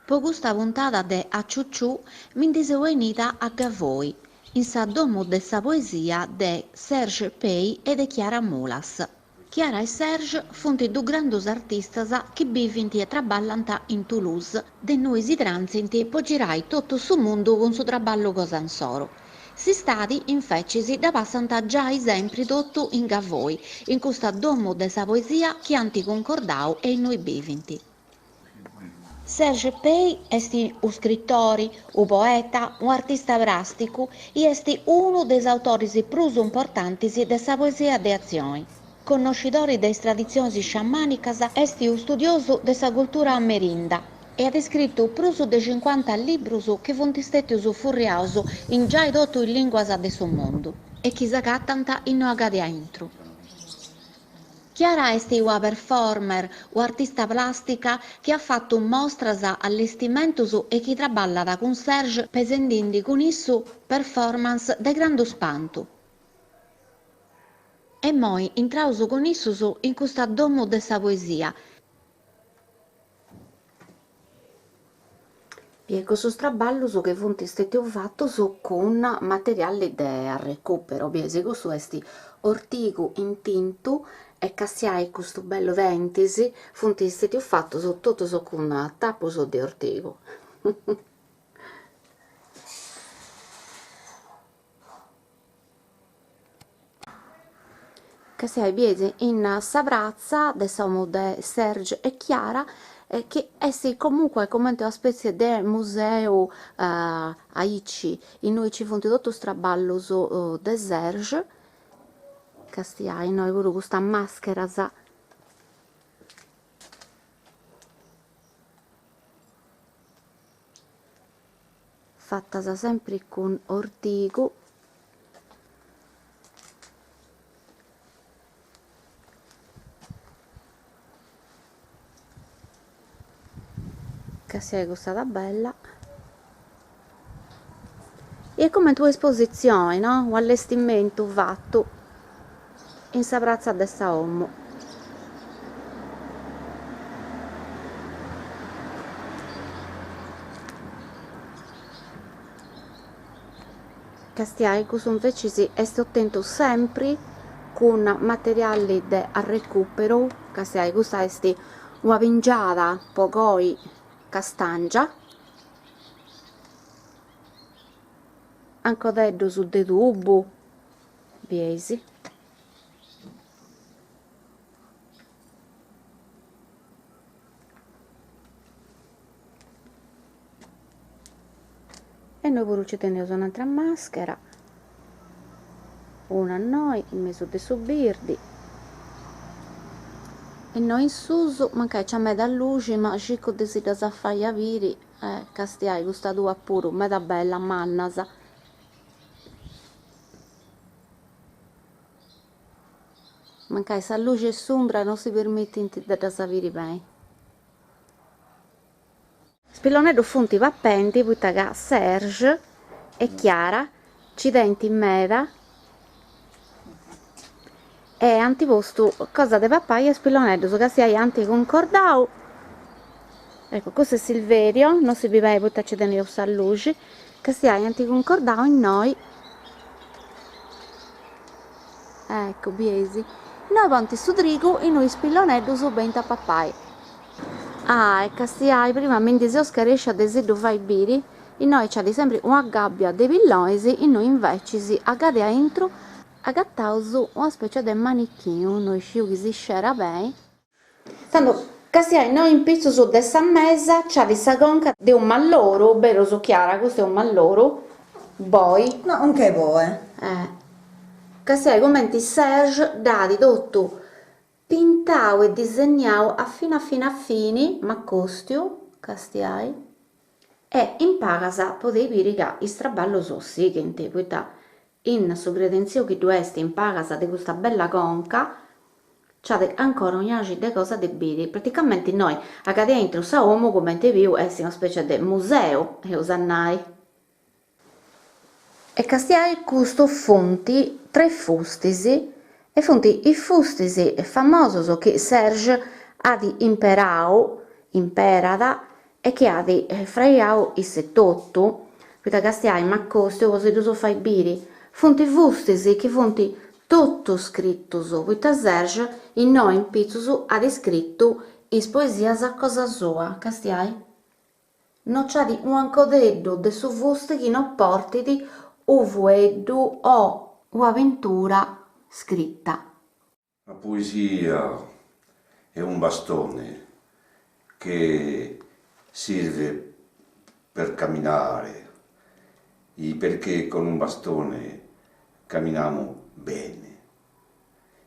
Po custa puntada de Aciuciù mi ndi seu 'enida a Gavoi, in sa domu de sa poesia de Serge Pey e de Chiara Mulas. Chiara e Serge funt dus grandus artistas chi bivint e traballant in Toulouse, de innui si trantzint po girai totu su mundu cun su traballu cosa insoru. S'istadi, infecis, dda passant giai sempri totu in Gavoi, in custa domu de sa poesia chi ant cuncordau e innui bivint. Serge Pey est unu scritori, unu poeta, unu artista pràsticu i est unu de is autoris prus importantis de sa poesia de atzioni. Connoscidori de is traditzionis sciamànicas, est unu studiosu de sa cultura amerinda e at scritu prus de cincuanta librus chi funt stètius furriaus in giai totu is lìnguas de su mundu e chi s'agatant innoi a gadi aintru. Chiara est ua performer, u'artista plàstica chi at fatu mostras, allestimentus e chi traballat cun Serge pesendindi cun issu performance de grandu spantu. E immoi intraus cun issus in custa domu de sa poesia. E cussus traballus chi funt stètius fatus cun materiali de arrecùperu, biesi custu est ortigu intintu e castiai custu bellu dentis, funt stètius fatus totus cun tapus de ortigu. Castiai biesi in sa pratza de sa 'omu de Serge e Chiara chi est comunque cumenti una spetzie de museu aici innui nci funt totus is traballus de Serge, castiai innoi puru custas mascheras Fatas sempri cun ortigu. Castiai custa tabella. E est cumenti una espositzioni, no? Unu allestimentu fatu in sa pratza de sa 'omu. Castiai custu invecis est otentu sempri cun materiali de arrecuperu, castiai custa est una pingiada po coi castangia, ancodeddus de tubu, bieis. E innoi puru nci teneus un'atra maschera, una innoi in mesu de su birdi, innoi in susu, mancai nc'at meda luxi, ma circu de si ddas fai a biri, castiai custa tua puru meda bella mannas. Mancai sa luxi e s'umbra no si permitint de ddas biri beni. Is pilloneddus funt papendi poita ca Serge e Chiara nci tenint meda e ant postu cosa de papai a is pilloneddus castiai ant cuncordau, eccu custu est Silverio, no si bit beni poita nci teneus sa luxi, castiai ant cuncordau innoi Eccu, bieis. Innoi ponint su trigu innui is pilloneddus benint a papai. Ah, e castiai, prima mi ndi seu scarescia de si ddu fai biri, innoi nc'at sempri una gabbia de pillonis innui invecis a gadi aintru agataus una specia de manichinu, no isciu chi si scerat beni. Tando, castiai, innoi in pitzus de sa mesa nc'at sa conca de unu malloru, berus Chiara, custu est unu malloru, boi. No, conca 'e boe. Eh. Castiai cumenti Serge dd'at totu pintau e disegnau a fini a fini a fini, m'acòstiu, castiai, e in pagas podeis biri ca is traballus sighint, poita In su credentziu chi ddu est in pagas de custa bella conca nc'at ancora un'axi de cosa de biri, praticamenti innoi a gadi aintru sa 'omu cumenti biu est una specie de museu, eus a nai. E castiai custus funt tres fustis e funt is fustis famosus chi Serge at imperau, imperat. e chi at fraigau isse etotu, poita castiai m'acòstiu po si ddus fai biri, funt fustis chi funt totus scritus, poita Serge innoi in pitzus at scritu is poesias cosa sua, castiai. No nc'at u'ancodeddu de su fusti chi no portit u' fueddu o ua pintura scrita. La poesia è un bastone che serve per camminare, perché con un bastone camminamo bene,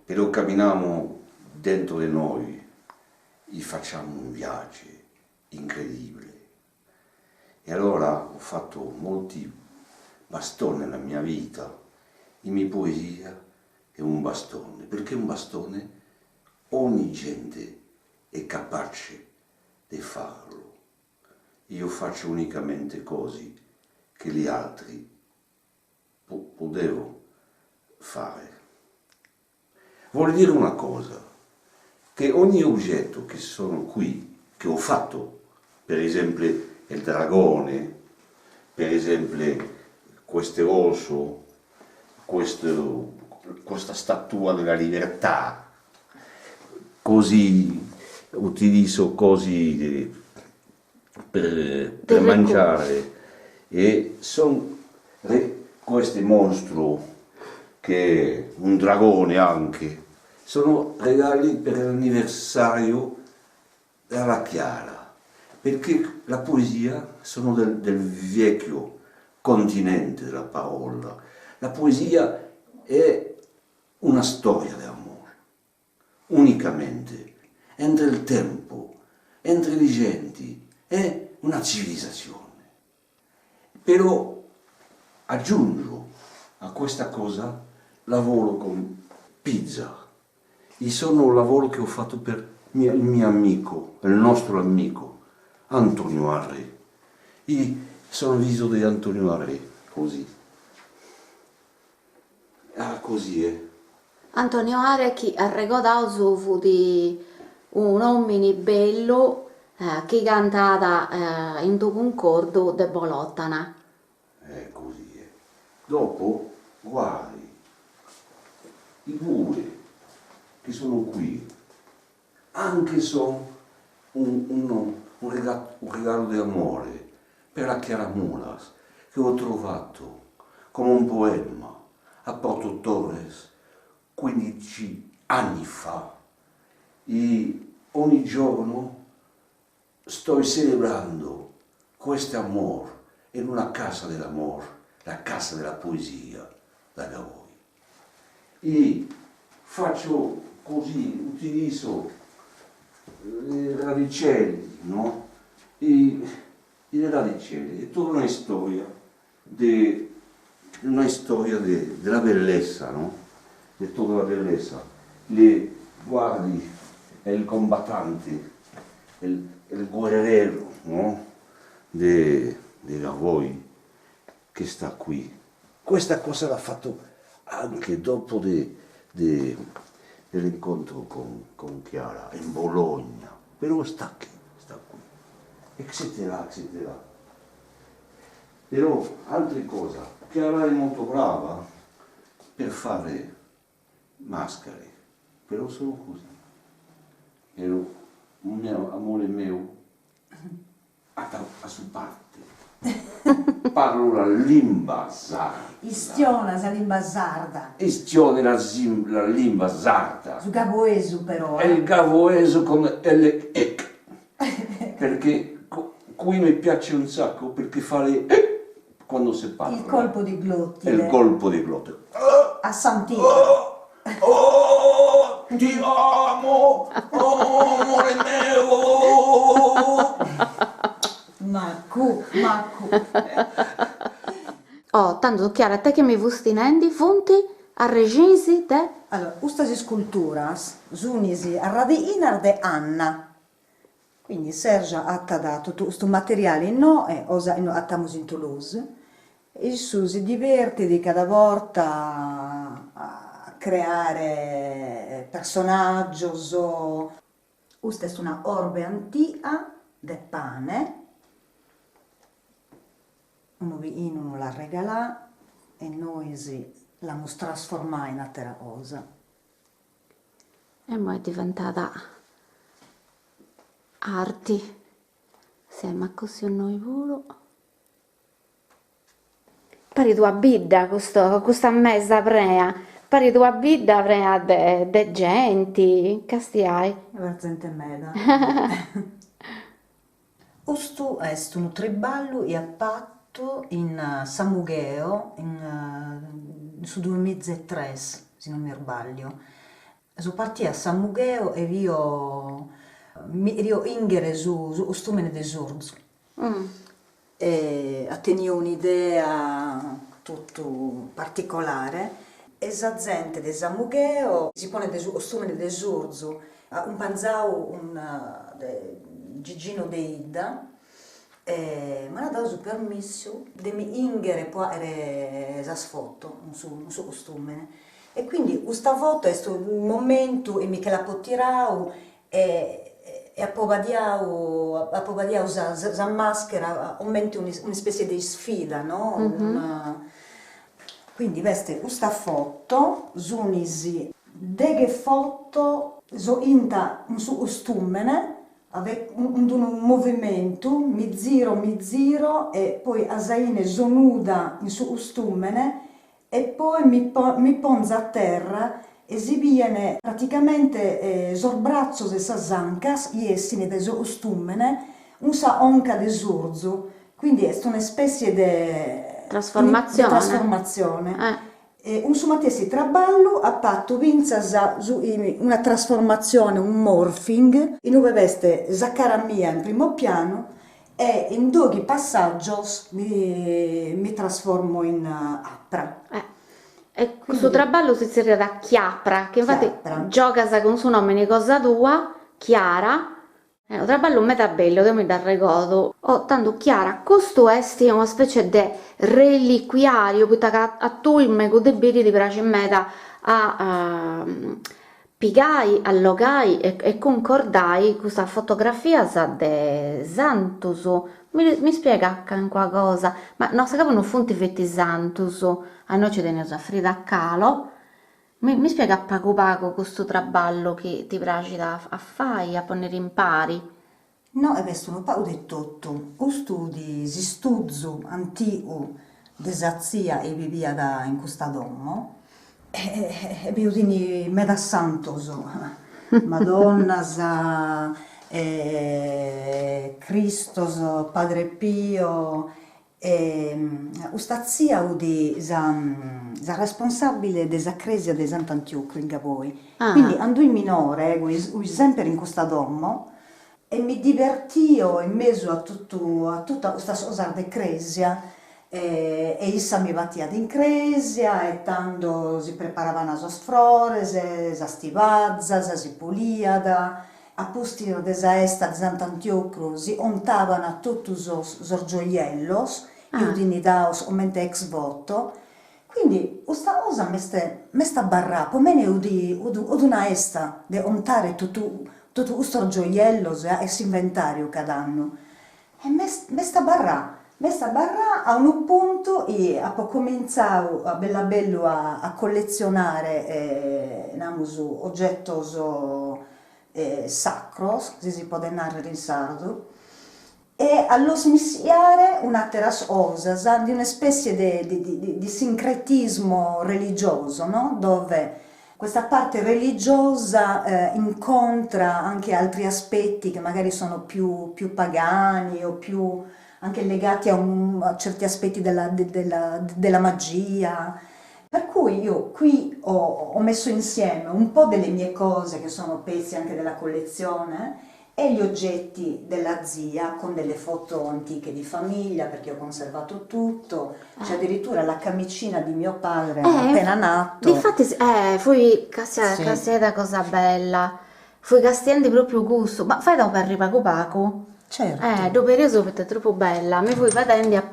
però camminamo dentro di noi e facciamo un viaggio incredibile. E allora ho fatto molti bastoni nella mia vita, e mia poesia è un bastone, perché un bastone ogni gente è capace di farlo. Io faccio unicamente cose che gli altri potevo fare. Vuol dire una cosa, che ogni oggetto che sono qui, che ho fatto, per esempio il dragone, per esempio questo orso, questo, questa statua della libertà, così utilizzo così per mangiare e sono questo mostro che è un dragone anche, sono regali per l'anniversario della Chiara, perché la poesia sono del vecchio continente della parola. La poesia è una storia di amore, unicamente, entre il tempo, entre le genti, è una civilizzazione. Però aggiungo a questa cosa lavoro con pizza. E sono un lavoro che ho fatto per il mio amico, il nostro amico, Antonio Arre. E sono il viso di Antonio Arre, così. Ah, così è. Antonio Are chi arregodaus fut un'omini bellu chi cantat in d'u cuncordu de Bolotana. È così è. Dopo, guardi, i due che sono qui, anche sono un regalo di amore per la Chiara Mulas, che ho trovato come un poema a Porto Torres 15 anni fa. E ogni giorno sto celebrando questo amore in una casa dell'amore, la casa della poesia, da Gavoi. E faccio così, utilizzo le radicelli, no? E le radicelli, è tutta una storia, de, una storia de, della bellezza, no? Di tutta la bellezza. Le guardi, è il combattante, il guerriero, no? De Gavoi che sta qui. Questa cosa l'ha fatto anche dopo dell'incontro con Chiara in Bologna, però sta qui, sta qui, eccetera, eccetera. Però altre cose, Chiara è molto brava per fare maschere, però sono così. Però un mio amore mio a su parte. Parlo la limba sarda. Istiona sa limba sarda. Istione la limba sarda. Su gavoesu però. È il gavoesu con L ec. Perché qui mi piace un sacco perché fare quando si parla. Il colpo di glottide. Il colpo di glottide. A Sant'Ivo. Oh, oh, ti amo, oh, amore mio. Maccu, maccu. Oh, tandu Chiara, ite chi mi fusti nendi funt arrexis de? Allora, custas isculturas sunt arradiinas de Anna. Quindi Serge at datu totu custu materiali innoe, cosa chi no agatamus in Toulouse, e issu si divertit cada borta a creare personàgios. Custa est una orbe antiga de pane. Unu bighinu nos l'at regalà e nois l'amus trasformà in àtera cosa. E imoi est diventada arti. Sì, m'acòstiu innoi puru. Parit una bidda custu custa mesa prena, parit una bidda prena de de genti, castiai. B'at zente meda. Custu est unu triballu chi apo fatu in Samugheo in su duamiza e tres, si non mi irballiu. So partia a Samugheo e cherio mi cherio 'inghere su su costumene de s'urzu. E tenio un'idea totu particolare e sa zente de Samugheo si ponet su costumene de s'urzu, acumpanzau cun de Gigino Deidda e m'an dadu su permissu de mi 'inghere po 'achere sas foto cun su cun su costumene e quindi custa foto est unu momentu chi mi che l'apo tirau e e apo badiau apo badiau sa sa maschera comente un'ispessie de isfida no una quindi b'est custa foto sunis deghe foto so inta cun su costumene cun d'unu movimentu mi ziro mi ziro e poi a sa 'ine so nuda in su costumene e poi mi mi ponzo a terra e si bien praticamente sos bratzos e sas ancas chi essin dae su costumene cun sa 'onca de s'urzu, quindi est una ispessie de trasformatzione trasformatzione. E cun su matessi traballu at fatu fintzas su una trasformatzione, un morphing, in ue b'est sa cara mia in primo pianu e in doghi passàgios mi mi trasformo in apra. E custu traballu si tzerriat Chiapra, chi infati giogas cun su nomini cosa tua, Chiara, Est unu traballu meda bellu, deu mi dd'arregodu. Oh, tandu Chiara, custu est una specie de reliquiariu, poita ca a tui megu de biri ti praxit meda a pigai, allogai e cuncordai custas fotografias de santus. Mi mi spiega calincuna cosa, ma no a s'acabu no funt feti santus, a innoi nci teneus a Frida Kahlo Mi mi spiega pagu pagu custu traballu chi ti praxit a fai, a ponniri impari. No, e b'est unu pagu de totu. Custu fut s'istuzu antigu de sa tzia chi biviat in custa domo e bi fin medas santos, Madonnas, Cristos, Padre Pio E custa tzia fut sa sa responsabile de sa crèsia de Sant'Antiocu in Gavoi. Quindi candu fui minore fui semper in custa domo e mi divertio in mesu a totu a totu custas cosas de crèsia e issa mi batiat in crèsia e tando si preparaban sos frores, sas tibazas, si puliat A pustis de sa 'esta de Sant'Antiocu si 'ontaban totu sos sos gioiellos chi 'udin daos comente ex voto, quindi custa cosa m'est m'est abarrà, po mene 'ud 'ud una 'esta de 'ontare totu totu custos gioiellos e s'inventariu cada annu E m'est m'est abarrà, m'est abarrà a unu puntu chi apo comintzadu a bellu a bellu a a colletzionare namus ogetos sacros, si si podet narrer in sardu, e a los mischiare cun àteras cosas de una ispessie de de sincretismo religioso no, dove Questa parte religiosa incontra anche altri aspetti che magari sono più più pagani o più anche legati a un a certi aspetti della della della magia, per cui io qui ho ho messo insieme un po' delle mie cose che sono pezzi anche della collezione e gli oggetti della zia con delle foto antiche di famiglia, perché ho conservato tutto, c'è addirittura la camicina di mio padre appena nato. Difatis, fui castia castia ita cosa bella, fui castiendi propriu cussu, ma fait a oberri pagu pagu? Certu. Ddu obereus poita est tropu bella, mi fui fadendi a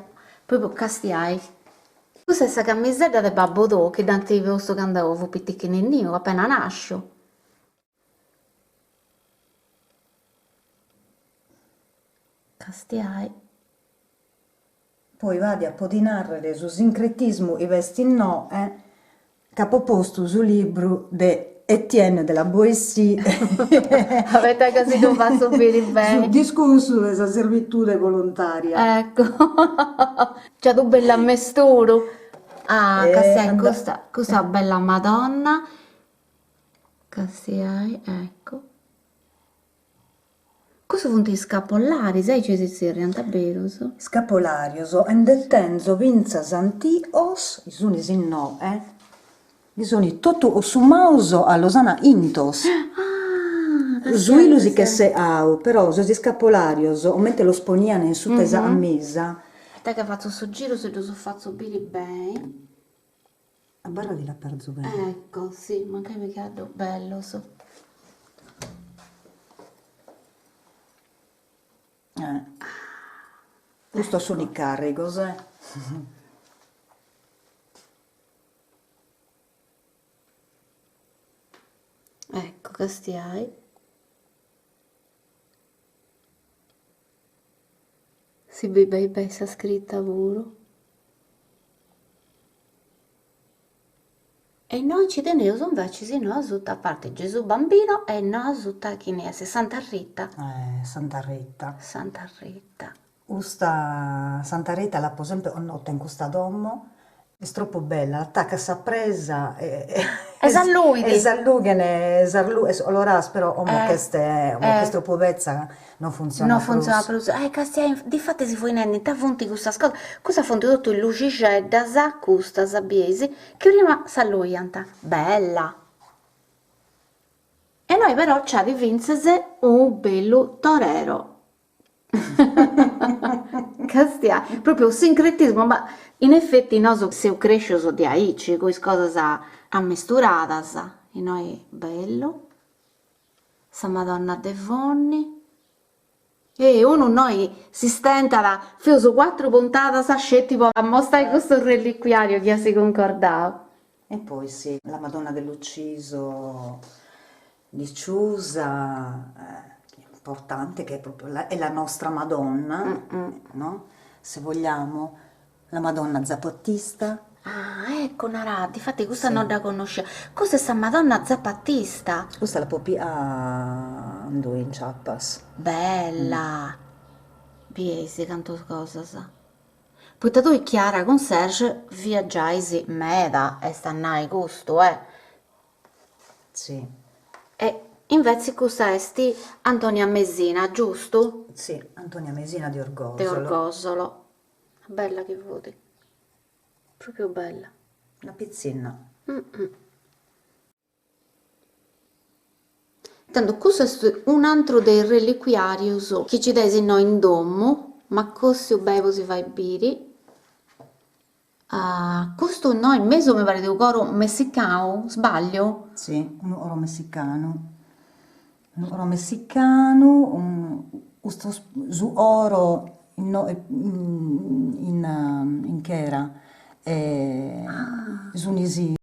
propriu castiai. Custa est sa camisedda de babbu tuu chi dd'ant postu candu fut pitichinninniu, appena nasciu. Castiai. Poi b'at a podi narrer su sincretismu chi b'est innoe, C'apo postu su libru de Etienne de la Boétie. Abeta ca si ddu fatzu biri beni. Su discursu de sa servitude volontària. Ecco. Nc'at unu bellu ammesturu. Ah, castiai custa, custa bella Madonna. Castiai, ecco. Custus funt is scapollaris, aici si tzerriant, berus? Scapolarios, e nde tenzo fintzas antigos, chi sunt innoe, chi sunt totu cossumaos a los an 'intos. Ah, Su 'ilu si ch'est seau, però sos iscapolarios, comente los ponian in suta 'e sa camisa. Aspetta ca fatzu su giru si ddus fatzu biri beni. Abarra chi l'aperzo bene. Ecco, sì, mancai mi caddu, bellos. Eh. Custos sunt carrigos, eh. Ecco, castiai. Si bit beni beni sa scrita puru. E innoi nci teneus invecis innoi asuta a parti Gesù Bambino e innoi asuta chini est? Santa Rita. Eh, Santa Rita. Santa Rita. Custa Santa Rita l'apo sempre connota in custa domo, est tropu bella, l'attacat sa presa e E s'alluit. E s'allughen sas lughes coloradas, però como ch'est como ch'est tropu betza non funtzionat prus. Non funtzionat prus. Eh castiai, difatis fui nendi ita funt custas cosas, custas funt totu luxixeddas, custas, bieis, chi prima s'alluiant. Bella! E innoi però nc'at fintzas unu bellu torero. Castia, propriu sincretismu, ma in effetti nosu seus crescius diaici, cun is cosas ammesturadas, innoi bellu, sa Madonna de Fonni, e unu innoi si stentat, feus cuatru puntadas sceti po ammostai custu reliquiariu chi as cuncordau. E poi sì, la Madonna dell'Ucciso Di Ciusa, importante che è proprio la, è la nostra Madonna, no? Se vogliamo, la Madonna Zapatista. Ah, ecco, narà, difatti custa no dda connoscia. Custa est sa Madonna Zapatista. Custa l'apo pigada andu in Chiapas. Bella! Bieis cantu cosas. Poita tui Chiara cun Serge viaggiais meda, est a nai custu, eh. Si. E invetzi custa est Antonia Mesina, giustu? Si, Antonia Mesina de Orgosolo. De Orgosolo. Bella chi fut. Propriu bella. Una pitzinna. Tandu custu est un'antru de is reliquiarius chi ci tenis innoi in domu, m'acòstiu beni po si fai biri. Ah, custu innoi in mesu mi parit unu coru messicanu, sbagliu? Si, unu coru messicanu, unu coru messicanu, custos su oro innoi in in chera e sunt is